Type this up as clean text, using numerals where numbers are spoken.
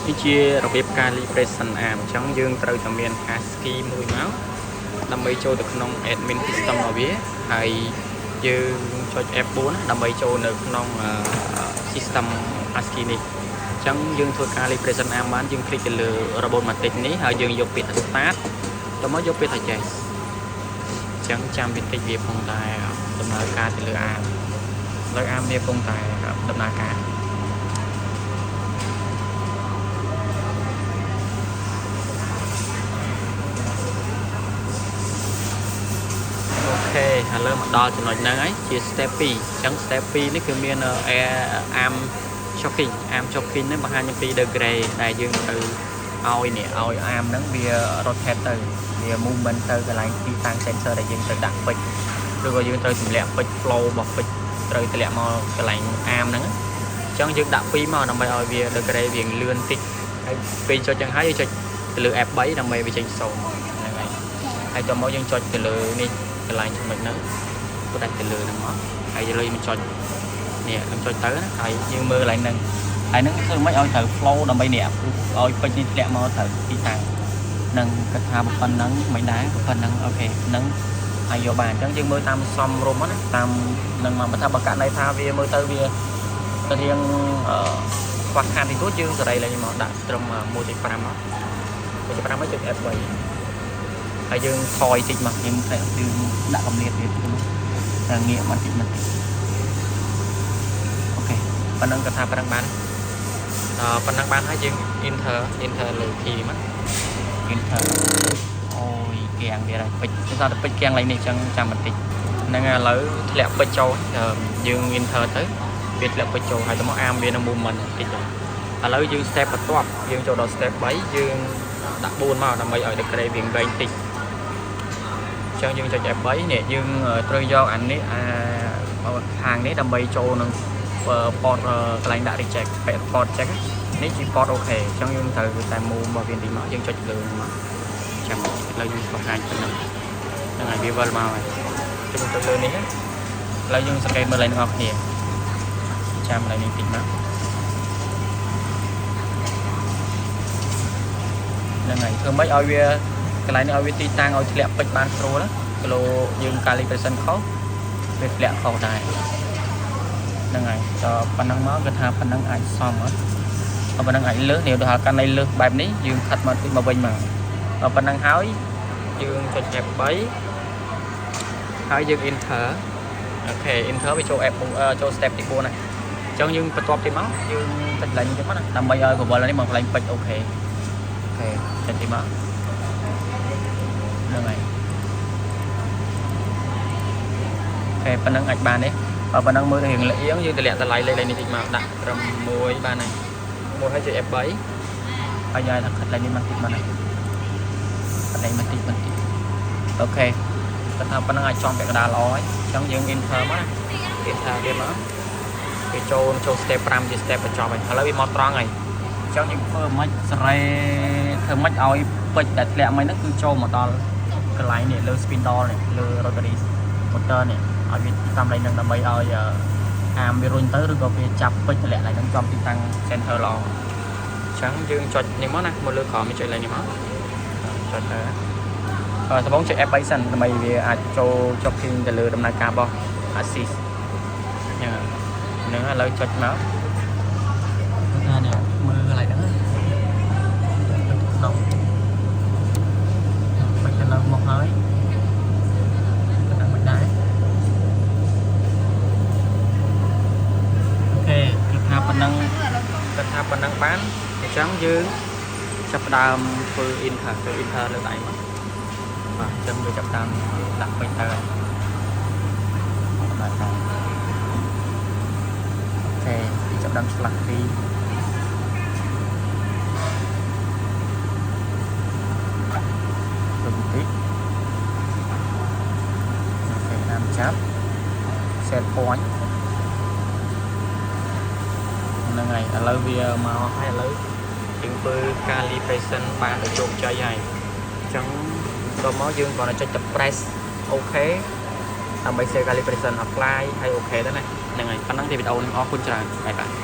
នេះជារបៀប calibration arm។ អញ្ចឹងយើងត្រូវតែមាន ASCII មួយមកដើម្បីចូលទៅក្នុង admin system របស់វាហើយយើងចុច F4 ណាដើម្បីចូលនៅក្នុង system ASCII នេះ។អញ្ចឹងយើងធ្វើ calibration arm បានយើង click ទៅលើ Robomatic នេះហើយយើងយកពាក្យថា start តមកយកពាក្យថា yes។ អញ្ចឹងចាំបន្តិចវាផងតែដំណើរការទៅលើ arm លើ arm វាកំពុងតែដំណើរការ។ OK ឥឡូវមកដល់ចំណុចហ្នឹងហើយជា step 2អញ្ចឹង step 2នេះគឺមាន air arm choking arm choking ហ្នឹងបង្ហាញអំពី degree ដែលយើងត្រូវឲ្យនេះឲ្យ arm ហ្នឹងវា rotate ទៅវា movement ទៅកន្លែងទីតាំង sensor ដែលយើងត្រូវដាក់ពេជ្រឬក៏យើងត្រូវទម្លាក់ពេជ្រ flow របស់ពេជ្រត្រូវទម្លាក់មកកន្លែង arm ហ្នឹងអញ្ចឹងយើងដាក់2មកដើម្បីឲ្យវា degree វាលឿនតិចហើយពេលចុចចឹងហើយយើងចុចទៅលើ F3 ដើម្បីវាចេញ0ហ្នឹងហើយហើយតមកយើងចុចទៅលើនេះកន្លែងចំណុចហ្នឹងផ្ដាច់ទៅលើហ្នឹងមកហើយលើយើងចុចនេះខ្ញុំចុចទៅណាហើយយើងមើលកន្លែងហ្នឹងហើយហ្នឹងធ្វើម៉េចឲ្យត្រូវ flow ដើម្បីនេះឲ្យពេជ្រនេះធ្លាក់មកត្រូវទីតាំងនឹងគិតថាប៉ុណ្ណឹងមិនដែរប៉ុណ្ណឹង OK ហ្នឹងហើយយកបានអញ្ចឹងយើងមើលតាមសំរុំណាតាមនឹងមកបើថាបើករណីថាវាមើលទៅវារៀងអឺខ្វះខាតតិចតួចយើងសេរីឡើងមកដាក់ត្រឹម1.5មក1.5មកចុច F3 ហើយយើងថយតិចមកយើងយើងដាក់កម្រិតវាតិចមកតែងាកមកតិចមកតិច OK ប៉ុណ្ណឹងគាត់ថាប៉ុណ្ណឹងបានអឺប៉ុណ្ណឹងបានហើយយើង enter enter លើ key មក enter អូយគៀងទៀតហើយពេជ្រគឺថាតែពេជ្រគៀងឡើងនេះអញ្ចឹងចាំបន្តិចហ្នឹងហើយឥឡូវធ្លាក់ពេជ្រចូលយើង enter ទៅវាធ្លាក់ពេជ្រចូលហើយទៅមក arm វានៅ movement បន្តិចហើយឥឡូវយើង step បន្ទាប់យើងចូលដល់ step 3យើងដាក់4មកដើម្បីឲ្យ degree វាវែងតិចអញ្ចឹងយើងចុច F3 នេះយើងត្រូវយកអានេះអាខាងនេះដើម្បីចូលនឹង port កន្លែងដាក់ reject port reject នេះជា port OK អញ្ចឹងយើងត្រូវតែ move របស់វាតិចមកយើងចុចលើមកចាំឥឡូវយើងបង្ហាញប៉ុណ្ណឹងហ្នឹងហើយវាវិលមកហើយចុចទៅលើនេះឥឡូវយើងសង្កេតមើលឡើងទាំងអស់គ្នាចាំឥឡូវនេះតិចមកហ្នឹងហើយធ្វើម៉េចឲ្យវាកន្លែងនេះឲ្យវាទីតាំងឲ្យធ្លាក់ពេជ្របានស្រួលគីឡូយើង calibration ខុសវាធ្លាក់ខុសដែរហ្នឹងហើយតប៉ុណ្ណឹងមកគឺថាប៉ុណ្ណឹងអាចសមអត់ប៉ុណ្ណឹងអាចលើសនេះឧទាហរណ៍កាន់នៃលើសបែបនេះយើងខិតមកតិចមកវិញមកដល់ប៉ុណ្ណឹងហើយយើងចុច F3 ហើយយើង enter OK enter វាចូល F ចូល step ទី4ណាអញ្ចឹងយើងបន្ទាប់ទៀតមកយើងចុចឡើងនេះទៀតមកណាដើម្បីឲ្យកវលនេះមកកន្លែងពេជ្រ OK OK ចុចទីមកហ្នឹងហើយ OK ប៉ុណ្ណឹងអាចបានទេបើប៉ុណ្ណឹងមើលទៅរៀងលៀងយើងតម្លាក់តម្លៃលេខនេះតិចមកដាក់ត្រឹម1បានហើយមួយហើយចុច F3 ហើយយកថាខិតឡើងនេះមកតិចមកណាខិតឡើងមកតិចមកតិច OK គាត់ថាប៉ុណ្ណឹងអាចចំពាក់កណ្ដាលល្អហើយអញ្ចឹងយើង enter មកណា enter វាមកវាចូលចូល step 5ជា step បញ្ចប់ហើយឥឡូវវាមកត្រង់ហើយអញ្ចឹងយើងធ្វើមិនសេរីធ្វើមិនឲ្យពេជ្រដែលធ្លាក់មិញហ្នឹងគឺចូលមកដល់កន្លែងនេះលើ spindle នេះលើ rotary motor នេះឲ្យវាតាមឡៃនឹងដើម្បីឲ្យ arm វារុញទៅឬក៏វាចាប់ពេជ្រតម្លាក់ឡៃហ្នឹងចំទីតាំង center ល្អអញ្ចឹងយើងចុចនេះមកណាមកលើក្រោមនេះចុចឡៃនេះមកចុចទៅអឺដំបូងចុច F3 សិនដើម្បីវាអាចចូលចុកធីងទៅលើដំណើរការរបស់ Axis ហ្នឹងឥឡូវចុចមកថានេះមើលកន្លែងហ្នឹងក្នុងបាច់ទៅនៅមកហើយប៉ុណ្ណឹងមិនដែរ OK គឺថាប៉ុណ្ណឹងគឺថាប៉ុណ្ណឹងបានអញ្ចឹងយើងចាប់ផ្ដើមធ្វើ enter ធ្វើ enter លើដៃមកបាទអញ្ចឹងយើងចាប់ផ្ដើមដាក់ពេញទៅហើយដំណើរការ OK ចាប់ផ្ដើមឆ្លាស់ទីទៅបន្តិច OK តាមចាប់ set point ហ្នឹងហើយឥឡូវវាមកហើយឥឡូវយើងធ្វើ calibration បានដោយជោគជ័យហើយអញ្ចឹងដល់មកយើងគ្រាន់តែចុចទៅ press OK ដើម្បី save calibration apply ហើយ OK ទៅណាហ្នឹងហើយប៉ុណ្ណឹងទេវីដេអូនេះអរគុណច្រើន bye bye។